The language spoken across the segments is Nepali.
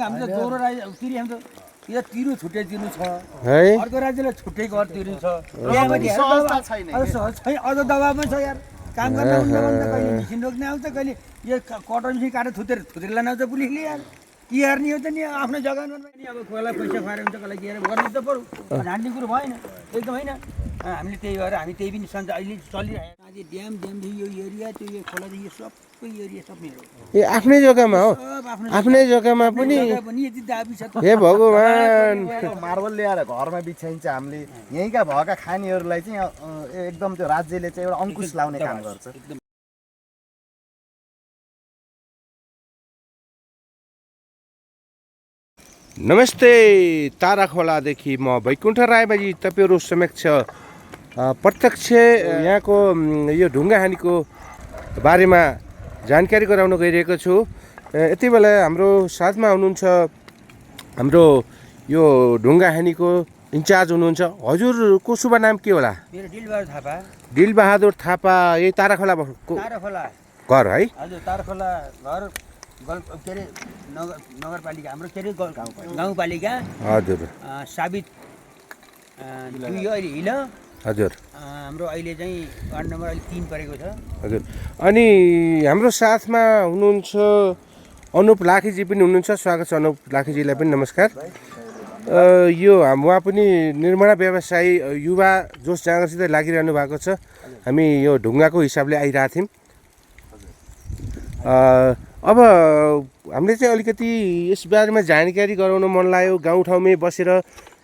हामी त दोहोरो तिरी हामी त यो तिरो छुट्टै तिर्नु छ है अर्को राज्यले छुट्टै कर तिर्नु छ अझ दबाबमा छ यार काम गर्न हुन्न भने त कहिले मिसिन रोक्ने आउँछ कहिले यो कटन मिसिन काटेर थुतेर लान आउँछ पुलिसले यार के हेर्ने हो त नि आफ्नो जग्गामा नि अब कोहीलाई पैसा खुवाएर हुन्छ कसलाई के गर्नु त पऱ्यो ढाँट्ने कुरो भएन एकदम होइन हामीले त्यही भएर हामी त्यही पनि सञ्चार अहिले चलिरहेको आज ड्याम यो एरिया त्यो यो खोला यो सबै एरिया सब मेरो ए आफ्नै जग्गामा हो आफ्नै जग्गामा पनि यति दाबी छ हे भगवान् मार्बल ल्याएर घरमा बिछाइन्छ हामीले यहीँका भएका खानीहरूलाई चाहिँ एकदम त्यो राज्यले चाहिँ एउटा अङ्कुश लाउने काम गर्छ। नमस्ते तारा खोलादेखि म वैकुण्ठ रायबाजी तपाईँहरू समक्ष प्रत्यक्ष यहाँको यो ढुङ्गा हानीको बारेमा जानकारी गराउन गइरहेको छु। यति बेला हाम्रो साथमा हुनुहुन्छ हाम्रो यो ढुङ्गा हानीको इन्चार्ज हुनुहुन्छ। हजुरको शुभ नाम के होला? मेरो दिलबहादुर थापा। दिलबहादुर थापा यही ताराखोलाको ताराखोला घर है? हजुर ताराखोला घर के अरे नगरपालिका हाम्रो के अरे गाउँपालिका हजुर साबित यो अहिले हिल हजुर हाम्रो अहिले चाहिँ वार्ड नम्बर अहिले 3 परेको छ हजुर। अनि हाम्रो साथमा हुनुहुन्छ अनुप लाखेजी पनि हुनुहुन्छ। स्वागत छ अनुप लाखेजीलाई पनि नमस्कार। यो उहाँ पनि निर्माण व्यवसायी युवा जोस जाँगरसित लागिरहनु भएको छ। हामी यो ढुङ्गाको हिसाबले आइरहेको थियौँ। अब हामीले चाहिँ अलिकति यस बारेमा जानकारी गराउन मन लाग्यो। गाउँठाउँमै बसेर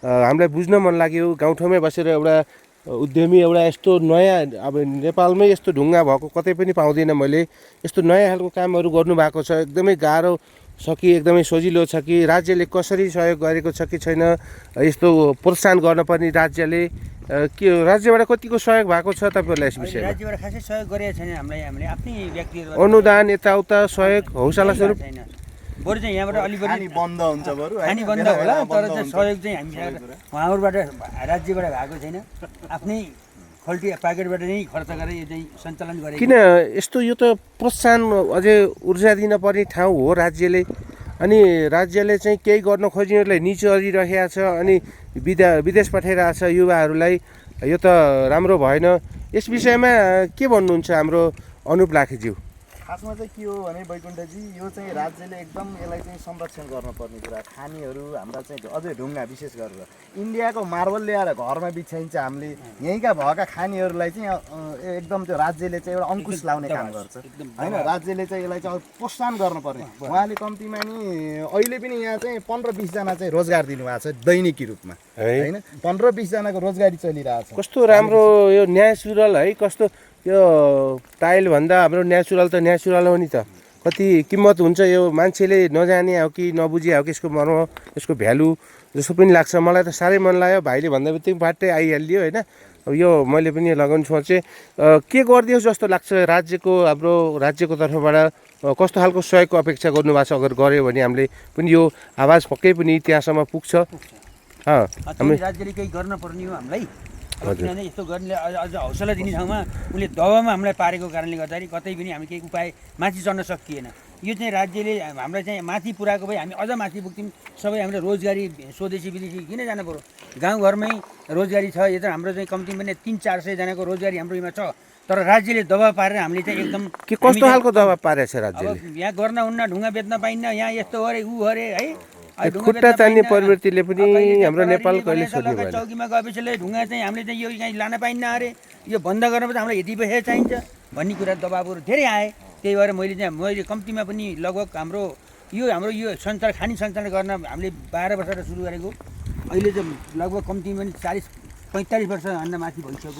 हामीलाई बुझ्न मन लाग्यो। गाउँठाउँमै बसेर एउटा उद्यमी एउटा यस्तो नयाँ अब नेपालमै यस्तो ढुङ्गा भएको कतै पनि पाउँदिनँ मैले। यस्तो नयाँ खालको कामहरू गर्नुभएको छ। एकदमै गाह्रो छ कि एकदमै सजिलो छ कि राज्यले कसरी सहयोग गरेको छ कि छैन, यस्तो प्रोत्साहन गर्नुपर्ने राज्यले के राज्यबाट कतिको सहयोग भएको छ तपाईँहरूलाई यस विषयमा? राज्यबाट खासै सहयोग गरेको छैन हामीलाई। हामीले आफ्नै व्यक्तिगत अनुदान यताउता सहयोग हौसला स्वरूप छैन। बरु चाहिँ यहाँबाट अलिबढी खानी बन्द हुन्छ बरु खानी बन्द होला तर चाहिँ सहयोग चाहिँ हामीसँग उहाँहरूबाट राज्यबाट भएको छैन। आफ्नै खल्टी प्याकेटबाट नै खर्च गरेर यो चाहिँ सञ्चालन गरेको। किन यस्तो यो त प्रोत्साहन अझै ऊर्जा दिन पर्ने ठाउँ हो राज्यले। अनि राज्यले चाहिँ केही गर्न खोज्नेहरूलाई निचोरिरहेको छ अनि विदेश पठाइरहेछ युवाहरूलाई। यो त राम्रो भएन। यस विषयमा के भन्नुहुन्छ हाम्रो अनुप लाखेज्यू? खासमा चाहिँ के हो भने वैकुण्ठजी यो चाहिँ राज्यले एकदम यसलाई चाहिँ संरक्षण गर्नुपर्ने कुरा। खानीहरू हाम्रा चाहिँ अझै ढुङ्गा विशेष गरेर इन्डियाको मार्बल ल्याएर घरमा बिछाइन्छ हामीले यहीँका भएका खानीहरूलाई चाहिँ एकदम त्यो राज्यले चाहिँ एउटा अङ्कुश लाउने काम गर्छ होइन। राज्यले चाहिँ यसलाई चाहिँ प्रोत्साहन गर्नुपर्ने। उहाँले कम्तीमा नि अहिले पनि यहाँ चाहिँ 15-20 जना चाहिँ रोजगार दिनुभएको छ दैनिकी रूपमा होइन। 15-20 जनाको रोजगारी चलिरहेको छ। कस्तो राम्रो यो नेचुरल है। कस्तो यो टाइल भन्दा हाम्रो नेचुरल त नेचुरल हो नि त। कति किम्मत हुन्छ यो मान्छेले नजाने हो कि नबुझे हो कि यसको मर्म यसको भ्यालु जस्तो पनि लाग्छ। मलाई त साह्रै मन लाग्यो। भाइले भन्दा बित्तिकै बाटै आइहाल्यो होइन। अब यो मैले पनि लगाउनु सोचेँ। के गरिदियोस् जस्तो लाग्छ राज्यको हाम्रो राज्यको तर्फबाट कस्तो खालको सहयोगको अपेक्षा गर्नुभएको छ? अगर गऱ्यो भने हामीले पनि यो आवाज पक्कै पनि त्यहाँसम्म पुग्छ। राज्यले केही गर्न पर्ने हो हामीलाई। किनभने यस्तो गर्ने अझ हौसला दिने ठाउँमा उसले दबावमा हामीलाई पारेको कारणले गर्दाखेरि कतै पनि हामी केही उपाय माथि चढ्न सकिएन। यो चाहिँ राज्यले हामीलाई चाहिँ माथि पुऱ्याएको भए हामी अझ माथि पुग्थ्यौँ। सबै हामीले रोजगारी स्वदेशी विदेशी किन जानु पऱ्यो? गाउँघरमै रोजगारी छ। यो त हाम्रो चाहिँ कम्तीमा पनि 300-400 जनाको रोजगारी हाम्रो यहाँ छ। तर राज्यले दबाब पारेर हामीले चाहिँ एकदम के कस्तो खालको दबाब पारेको छ राज्यले? यहाँ गर्न हुन्न, ढुङ्गा बेच्न पाइन्न, यहाँ यस्तो अरे ऊ अरे है। खुट्टा तान्ने प्रवृत्तिले पनि हाम्रो नेपाल कहिले छोड्ने भएन। चौकीमा गएपछि ढुङ्गा चाहिँ हामीले चाहिँ यो कहीँ लान पाइन्न अरे, यो बन्द गर्नुपर्छ, हामीलाई यति पैसा चाहिन्छ भन्ने कुरा दबाबहरू धेरै आए। त्यही भएर मैले कम्तीमा पनि लगभग हाम्रो यो खानी सञ्चालन गर्न हामीले 12 वर्ष सुरु गरेको। अहिले चाहिँ लगभग कम्तीमा पनि 40-45 वर्षभन्दा माथि भइसक्यो।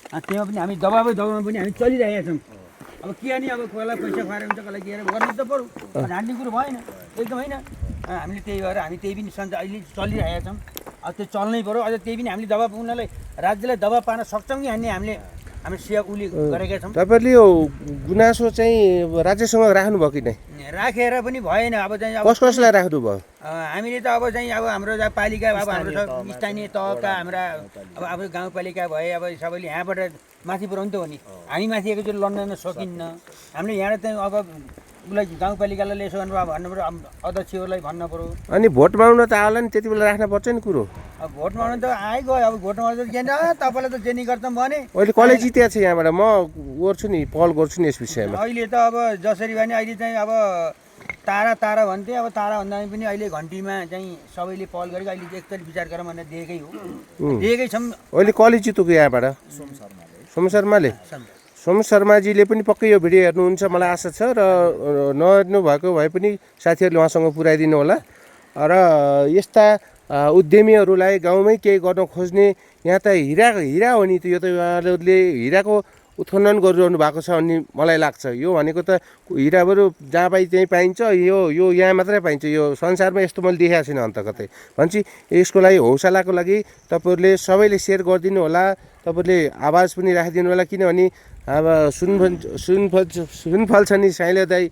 त्यहाँ पनि हामी दबाबमा पनि हामी चलिरहेका छौँ। अब के अनि अब कसलाई पैसा खुवाएर हुन्छ कसलाई के गर्नु त पऱ्यो ढाँट्ने कुरो भएन एकदम होइन। हामीले त्यही भएर हामी त्यही पनि सञ्चार अहिले चलिरहेका छौँ। अब त्यो चल्नै पऱ्यो। अझ त्यही पनि हामीले दबाब उनीहरूलाई राज्यलाई दबाब पार्न सक्छौँ कि हामीले सेवा उसले गरेका छौँ। तपाईँले यो गुनासो चाहिँ राज्यसँग राख्नुभयो कि नै? राखेर पनि भएन। अब चाहिँ कसलाई राख्नुभयो? हामीले त अब चाहिँ अब हाम्रो पालिका अब हाम्रो स्थानीय तहका हाम्रा अब गाउँपालिका भए अब सबैले यहाँबाट माथि पुऱ्याउनु त हो नि। हामी माथि एकैचोटि लड्न सकिन्न। हामीले यहाँ चाहिँ अब उसलाई गाउँपालिकालाई यसो गर्नु भन्नु पऱ्यो, अध्यक्षहरूलाई भन्नु पऱ्यो। अनि भोट माग्न त आउला नि, त्यति बेला राख्नुपर्छ नि कुरो। अब भोट माग्नु त आइगयो, अब भोट माग्नु त किन तपाईँलाई त जेनी गर्छौँ भने अहिले कसले जितेको छ यहाँबाट, म गर्छु नि, पहल गर्छु नि यस विषयमा। अहिले त अब जसरी भने अहिले चाहिँ अब तारा भन्थे, अब तारा भन्दा पनि अहिले घन्टीमा चाहिँ सबैले पहल गरेको, अहिले चाहिँ एकचोटि विचार गरौँ भनेर दिएकै हो, दिएकै छौँ। अहिले कसले जितेको यहाँबाट? सोम शर्माले। सोम शर्माजीले पनि पक्कै यो भिडियो हेर्नुहुन्छ मलाई आशा छ, र नहेर्नु भएको भए पनि साथीहरूले उहाँसँग पुऱ्याइदिनु होला। र यस्ता उद्यमीहरूलाई गाउँमै केही गर्न खोज्ने, यहाँ त हिरा हो नि, त यो त उहाँहरूले हिराको उत्खनन गरिरहनु भएको छ भन्ने मलाई लाग्छ। यो भनेको त हिरा बरु जहाँ पाइ त्यहीँ पाइन्छ, यो यहाँ मात्रै पाइन्छ, यो संसारमा यस्तो मैले देखाएको छैन अन्त कतै भन्छ। यसको लागि हौसलाको लागि तपाईँहरूले सबैले सेयर गरिदिनु होला, तपाईँहरूले आवाज पनि राखिदिनु होला, किनभने अब सुनफल छ नि साइलो दाई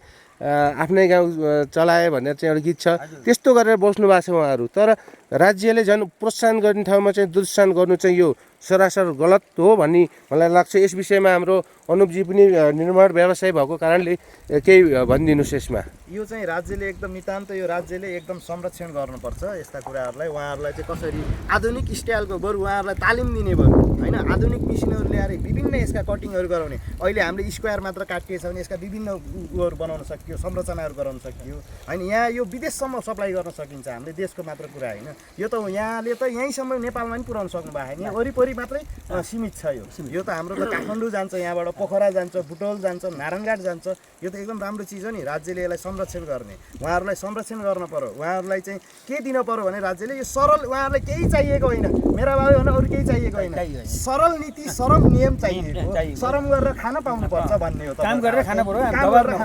आफ्नै गाउँ चलाए भनेर चाहिँ एउटा गीत छ, त्यस्तो गरेर बस्नु भएको छ उहाँहरू। तर राज्यले झन् प्रोत्साहन गर्ने ठाउँमा चाहिँ दुरुत्साहन गर्नु चाहिँ यो सरासर गलत हो भन्ने मलाई लाग्छ। यस विषयमा हाम्रो अनुपजी पनि निर्माण व्यवसाय भएको कारणले केही भनिदिनुहोस् यसमा। यो चाहिँ राज्यले एकदम नितान्त यो राज्यले एकदम संरक्षण गर्नुपर्छ यस्ता कुराहरूलाई। उहाँहरूलाई चाहिँ कसरी आधुनिक स्टाइलको बरु उहाँहरूलाई तालिम दिने बरु होइन, आधुनिक मिसिनहरू ल्याएर विभिन्न यसका कटिङहरू गराउने। अहिले हामीले स्क्वायर मात्र काटिएछ भने यसका विभिन्न उयोहरू बनाउन सकियो, संरचनाहरू गराउन सकियो होइन। यहाँ यो विदेशसम्म सप्लाई गर्न सकिन्छ, हामीले देशको मात्र कुरा होइन। यो त यहाँले त यहीँसम्म नेपालमा पनि पुऱ्याउन सक्नु भएको छैन, यहाँ वरिपरि मात्रै सीमित छ। यो त हाम्रो त काठमाडौँ जान्छ, यहाँबाट पोखरा जान्छ, बुटोल जान्छ, नारायणघाट जान्छ। यो त एकदम राम्रो चिज हो नि, राज्यले यसलाई संरक्षण गर्ने, उहाँहरूलाई संरक्षण गर्न पर्यो। उहाँहरूलाई चाहिँ के दिन पर्यो भने राज्यले यो सरल, उहाँहरूलाई केही चाहिएको होइन, मेरा बाबु भने अरू केही चाहिएको होइन, सरल नीति सरल नियम चाहिएको, शरम गरेर खान पाउनुपर्छ भन्ने हो। काम गरेर खान पर्यो।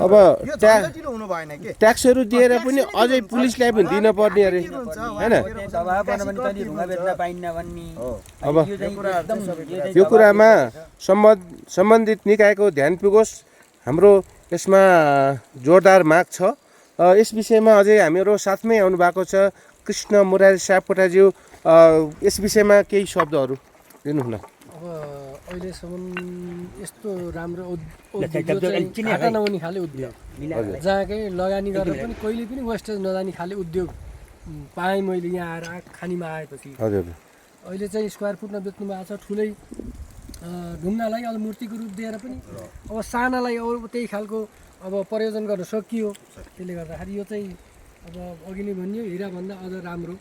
अब हुनु भएन कि ट्याक्सहरू दिएर पनि अझै पुलिसलाई पनि दिन पर्ने अरे होइन। अब यो कुरामा सम्बन्धित निकायको ध्यान पुगोस्, हाम्रो यसमा जोरदार माग छ। यस विषयमा अझै हामीहरू साथमै आउनु भएको छ कृष्ण मुरारी सापकोटाज्यू, यस विषयमा केही शब्दहरू दिनुहोस् न। अब अहिलेसम्म यस्तो राम्रो खाता नहुने खाले उद्योग, जहाँ केही लगानी गरेर पनि कहिले पनि वेस्टेज नजाने खाले उद्योग पाएँ मैले यहाँ आएर खानीमा आएपछि। हजुर, अहिले चाहिँ स्क्वायर फुटमा बेच्नु भएको छ। ठुलै ढुङ्गालाई अब मूर्तिको रूप दिएर पनि अब सानालाई अरू त्यही खालको अब प्रयोजन गर्न सकियो। त्यसले गर्दाखेरि यो चाहिँ अब अघि नै भनियो हिराभन्दा अझ राम्रो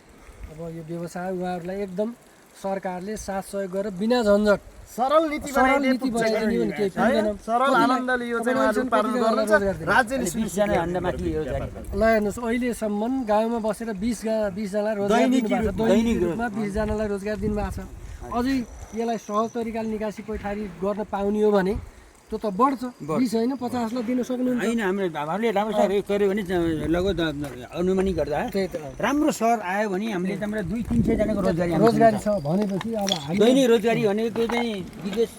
अब यो व्यवसाय उहाँहरूलाई एकदम सरकारले साथ सहयोग गरेर बिना झन्झट सरल नीति बनाइदिनु भने केही पुग्दैन। सरल आनन्दले यो चाहिँ उत्पादन गर्नुहुन्छ राज्यले ल हेर्नुहोस्, अहिलेसम्म गाउँमा बसेर 20जना रोजगार दिनुभएको छ, दैनिक रूपमा 20जनालाई रोजगार दिनुभएको छ। अझै यसलाई सहज तरिकाले निकासी पैठारी गर्न पाउने हो भने त्यो त बढ्छ, 20 होइन 50लाई दिन सक्नुहुन्छ। होइन, हाम्रो हामीले राम्रोसँग गऱ्यो भने लगभग अनुमानित गर्दा राम्रो सहर आयो भने हामीले त्यहाँबाट 200-300 जनाको रोजगारी छ भनेपछि अब दैनिक रोजगारी भनेको चाहिँ विदेश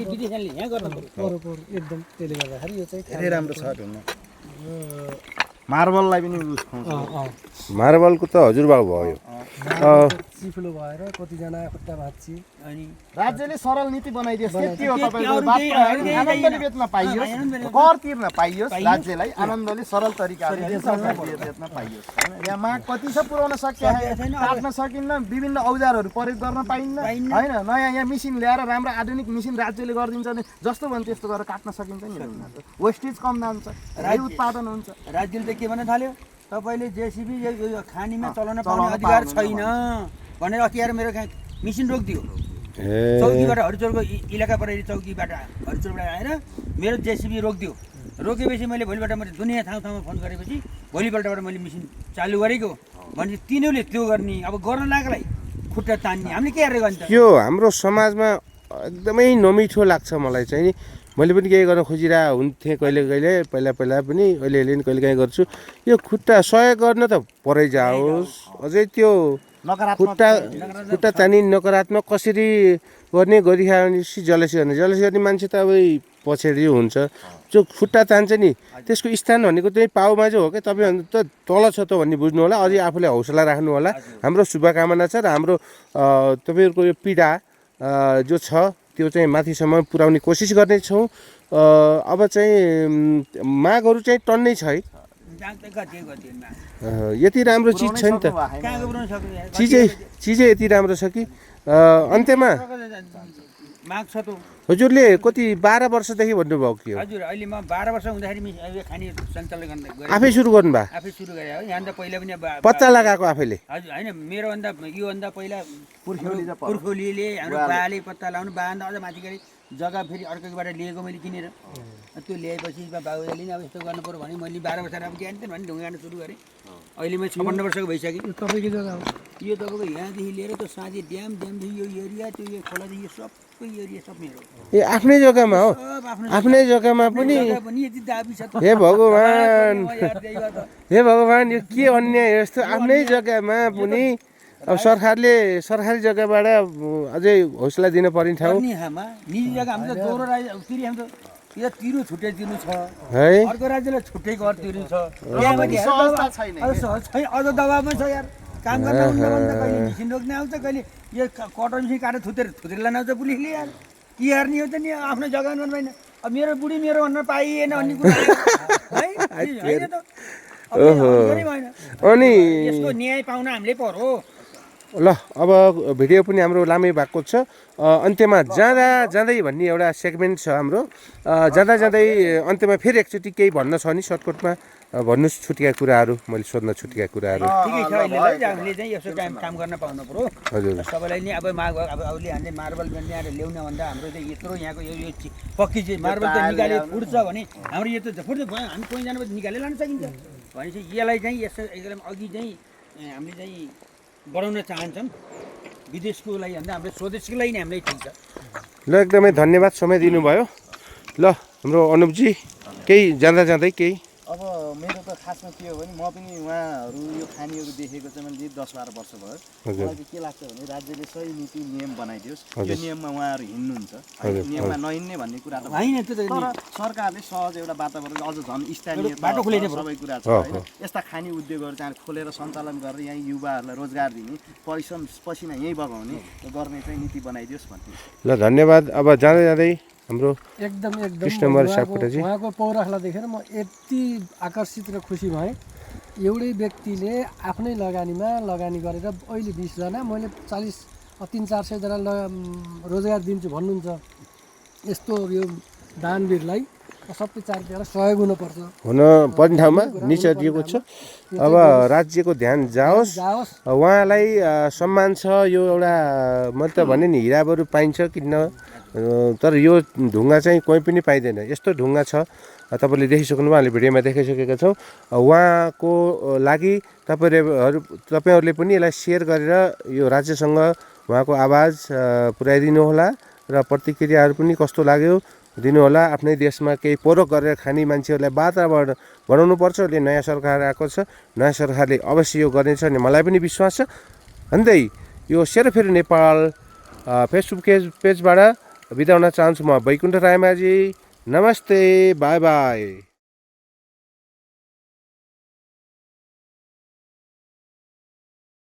विदेशले यहाँ गर्न पर्यो एकदम। त्यसले गर्दाखेरि यो चाहिँ धेरै राम्रो छ ढुङ्गा। मार्बललाई पनि उस खुवाउँछ। मार्बलको त हजुरबाबु भयो, चिप्लो भएर कतिजना खुट्टा भाँच्ची। अनि राज्यले सरल नीति बनाइदियोस्, त्यति हो। तपाईँको आनन्दले बेच्न पाइयोस्, कर तिर्न पाइयोस्, राज्यलाई आनन्दले सरल तरिकाले बेच्न पाइयोस्। यहाँ माग कति छ पुऱ्याउन सकिया काट्न सकिन्न, विभिन्न औजारहरू प्रयोग गर्न पाइन्न होइन। नयाँ यहाँ मिसिन ल्याएर राम्रो आधुनिक मिसिन राज्यले गरिदिन्छ भने जस्तो भने त्यस्तो गरेर काट्न सकिन्छ नि, वेस्टेज कम जान्छ, उत्पादन हुन्छ। राज्यले त के भन्न थाल्यो, तपाईँले जेसिबी खानीमा चलाउन पाउने अधिकार छैन भनेर अतिहार मेरो मिसिन रोकिदियो। चौकीबाट हरिचोरको इलाका प्रहरी चौकीबाट हरिचोरबाट आएर मेरो जेसिबी रोकिदियो। रोकेपछि मैले भोलिपल्ट मैले दुनियाँ ठाउँमा फोन गरेपछि भोलिपल्टबाट मैले मिसिन चालु गरेको भने तिनीहरूले त्यो गर्ने, अब गर्न लाग्लाई खुट्टा तान्ने, हामीले के गरेर गर्छ। यो हाम्रो समाजमा एकदमै नमिठो लाग्छ मलाई चाहिँ नि। मैले पनि केही गर्न खोजिरहेको हुन्थेँ कहिले पहिला पनि, अहिले पनि कहिले काहीँ गर्छु। यो खुट्टा सहयोग गर्न त परै जाओस्, अझै त्यो खुट्टा तानी नकारात्मक कसरी गर्ने गरिखायो भने जलसी गर्ने मान्छे त अब पछाडि हुन्छ। जो खुट्टा तान्छ नि त्यसको स्थान भनेको चाहिँ पाउमा चाहिँ हो क्या, तपाईँ त तल छ त भन्ने बुझ्नु होला। अझै आफूले हौसला राख्नु होला। हाम्रो शुभकामना छ र हाम्रो तपाईँहरूको यो पीडा जो छ त्यो चाहिँ माथिसम्म पुर्याउने कोसिस गर्नेछौँ। अब चाहिँ मागहरू चाहिँ टन्नै छ है यति राम्रो चिज छ नि त चिजै यति राम्रो छ कि अन्त्यमा माग छ त हजुरले कति 12 वर्षदेखि भन्नुभयो कि हजुर अहिले म 12 वर्ष हुँदाखेरि खानी सञ्चालन गरेँ आफै सुरु गर्नुभयो आफै सुरु गरेँ हो यहाँ त पहिला पनि पत्ता लगाएको आफैले हजुर होइन मेरोभन्दा योभन्दा पहिला पुर्खौलीले हाम्रो बाले पत्ता लगाउनु बाभन्दा अझ माथि गरी जग्गा फेरि अर्कोबाट लिएको मैले किनेर त्यो ल्याएपछि बाबुले अब यस्तो गर्नु पर्यो भने मैले 12 वर्ष अब ज्ञान भने ढुङ्गा गाड्न सुरु गरेँ अहिले म 56 वर्षको भइसक्यो तपाईँको जग्गा हो यो तपाईँको यहाँदेखि लिएर त्यो साँझे ड्यामदेखि यो एरिया त्यो यो खोलादेखि यो सबै एरिया सब मेरो ए आफ्नै जग्गामा हो आफ्नै जग्गामा पनि यति दाबी छ हे भगवान हे भगवान यो के अन्याय यस्तो आफ्नै जग्गामा पनि अब सरकारी जग्गाबाट अझै हौसला दिन पर्ने ठाउँ निजी जग्गा हाम्रो दोहोरो राज्य फेरि हाम्रो यो तिरो छुट्टै तिर्नु छ है अर्को राज्यलाई छुट्टै कर तिर्नु छ छैन अझ दबाबमा छ यार काम गर्न उन्न भने त कहिले मिसिन रोक्ने आउँछ कहिले यो कटर मिसिन काटेर थुतेर लान आउँछ पुलिसले यार के हेर्ने हो त नि आफ्नो जग्गा भएन अब मेरो बुढी मेरो भन्न पाइएन भन्ने कुरा है त अनि यसको न्याय पाउन हामीले पर्यो ल अब भिडियो पनि हाम्रो लामै भएको छ अन्त्यमा जाँदै भन्ने एउटा सेगमेन्ट छ हाम्रो जाँदै अन्त्यमा फेरि एकचोटि केही भन्न छ नि सर्टकटमा भन्नुहोस् छुटेका कुराहरू मैले सोध्न छुटेका कुराहरू ठिकै छ अहिले हामीले चाहिँ यसो काम गर्न पाउनु पर्यो हजुर सबैलाई नि अब अब अरूले हामीले मार्बल यहाँ ल्याउन भन्दा हाम्रो चाहिँ यत्रो यहाँको यो पक्की चाहिँ मार्बल त निकाले फुट्छ भने हाम्रो यो त फुट्छ भयो हामी कोही जानु निकालेर लान सकिन्छ भनेपछि यसलाई चाहिँ यसो एकदम अघि चाहिँ हामीले चाहिँ बढाउन चाहन्छौँ विदेशको लागि भन्दा हाम्रो स्वदेशको लागि नै हामीलाई ठिक छ ल एकदमै धन्यवाद समय दिनुभयो ल हाम्रो अनुपजी केही जाँदै केही अब मेरो त खासमा के हो भने म पनि उहाँहरू यो खानीहरू देखेको चाहिँ मैले 10-12 वर्ष भयो मलाई चाहिँ के लाग्छ भने राज्यले सही नीति नियम बनाइदियोस् यो नियममा उहाँहरू हिँड्नुहुन्छ नियममा नहिँड्ने भन्ने कुरा त होइन तर सरकारले सहज एउटा वातावरण अझ झन् स्थानीय बाटो खोलिने सबै कुरा छ होइन यस्ता खानी उद्योगहरू चाहिँ खोलेर सञ्चालन गरेर यहाँ युवाहरूलाई रोजगार दिने परिश्रम पसिना यहीँ बगाउने गर्ने चाहिँ नीति बनाइदियोस् भन्थे ल धन्यवाद अब जाँदै हाम्रो एकदम कृष्णमर सापकोटाजी उहाँको पौराखलाई देखेर म यति आकर्षित र खुसी भएँ एउटै व्यक्तिले आफ्नै लगानी गरेर अहिले 20 जना मैले 300-400 जना रोजगार दिन्छु भन्नुहुन्छ यस्तो यो दानवीरलाई सबै चारतिर सहयोग हुनुपर्छ हुन पर्ने ठाउँमा निश्चय दिएको छ अब राज्यको ध्यान जाओस् उहाँलाई सम्मान छ यो एउटा मैले त भने नि हिराबहरू पाइन्छ किन्न तर यो ढुङ्गा चाहिँ कोही पनि पाइँदैन यस्तो ढुङ्गा छ तपाईँले देखिसक्नुभयो हामीले भिडियोमा देखाइसकेका छौँ उहाँको लागि तपाईँहरूले पनि यसलाई सेयर गरेर यो राज्यसँग उहाँको आवाज पुर्याइदिनु होला र प्रतिक्रियाहरू पनि कस्तो लाग्यो दिनुहोला आफ्नै देशमा केही पोरक गरेर खाने मान्छेहरूलाई वातावरण बनाउनु पर्छ अहिले नयाँ सरकार आएको छ नयाँ सरकारले अवश्य यो गर्नेछ भन्ने मलाई पनि विश्वास छ भन्दै यो सेरोफेरो नेपाल फेसबुक पेजबाट बिताउन चाहन्छु म वैकुण्ठ रायमाझी नमस्ते बाई बाई